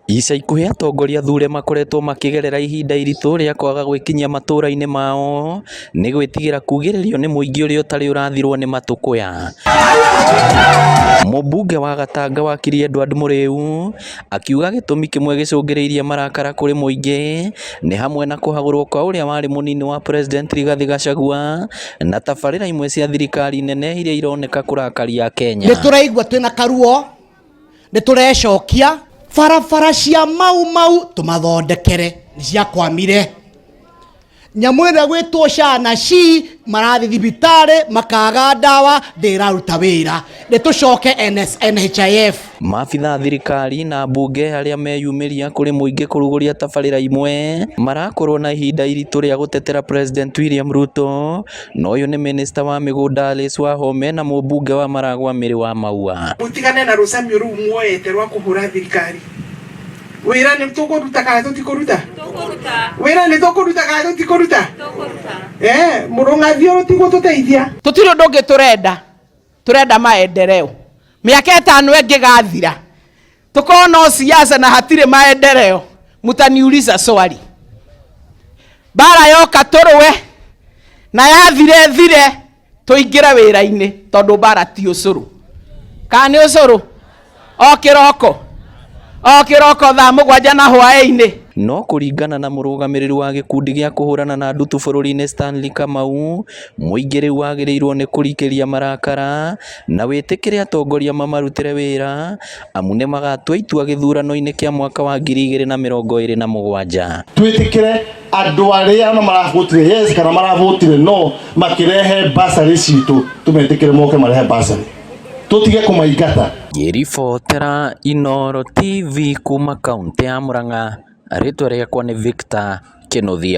Ica ikuhĩ atongoria athure makoretwo makĩgerera ihinda iritũ rĩa kwaga gwĩkinyia matũra-inĩ mao nĩ gwĩtigĩra kugĩrĩrio nĩ mũingĩ ũrĩa ũtarĩ ũrathirwo nĩ matũkũya. Mũmbunge wa Gatanga wakiri Edward Mũrĩu akiuga gĩtũmi kĩmwe gĩcũngĩrĩirie marakara kũrĩ mũingĩ nĩ hamwe na kũhagũrwo kwa ũrĩa warĩ mũnini wa President Rigathĩ Gachagua na tabarĩra imwe cia thirikari nene iria ironeka kũrakaria Akenya. Nĩ tũraigua twĩna karuo, nĩ tũrecokia barabara cia Mau Mau tũmathondekere, nĩ ciakwamire. Nyamũ ĩrĩa gwĩtwo SHA na SHI marathiĩ thibitarĩ makaga ndawa ndĩraruta wĩra, nĩ tũcoke NS, NHIF. Maabitha a thirikari na mbunge arĩa meyumĩria kũrĩ mũingĩ kũrugũria tabarĩra imwe marakorwo na ihinda iritũ rĩa gũtetera President William Ruto, na ũyũ nĩ minista wa mĩgũnda Alice Wahome na mũmbunge wa Maragwa Mary wa Maua. Mũtigane na rũcamio rũu muoete rwa kũhũra thirikari. Wĩra nĩ tũkũruta kana tũtikũruta? Wĩra nĩ tũkũruta kana tũtikũruta? Eh, mũrũng'athio rũtigũtũteithia. Tũtirĩ ũndũ ũngĩ tũrenda, tũrenda maendeleo. Mĩaka ĩtano ĩngĩgathira tũkorwo no siasa na hatirĩ maendeleo, mutaniuliza swali. Mbara yoka tũrũe na yathire thire tũingĩre wĩra-inĩ, tondũ mbara ti ũcũrũ. Kana nĩ ũcũrũ? O kĩroko, o kĩroko thaa 7 na hwaĩ-inĩ. No kũringana na mũrũgamĩrĩri wa gĩkundi gĩa kũhũrana na ndutu bũrũri-inĩ Stanley Kamau, mũingĩ rĩu wagĩrĩirwo nĩ kũrikĩria marakara na wĩtĩkĩre atongoria mamarutĩre wĩra amu nĩ magatua itua gĩthurano-inĩ kĩa mwaka wa 2027. Twĩtĩkĩre andũ arĩa na maravotire yes kana maravotire no makĩrehe basarĩ citũ, tũmetĩkĩre moke marehe basarĩ, tũtige kũmaingata. Ngĩribotera Inooro TV kuma kaũntĩ ya Murang'a, rĩtwa rĩakwa nĩ Victor Kĩnuthia.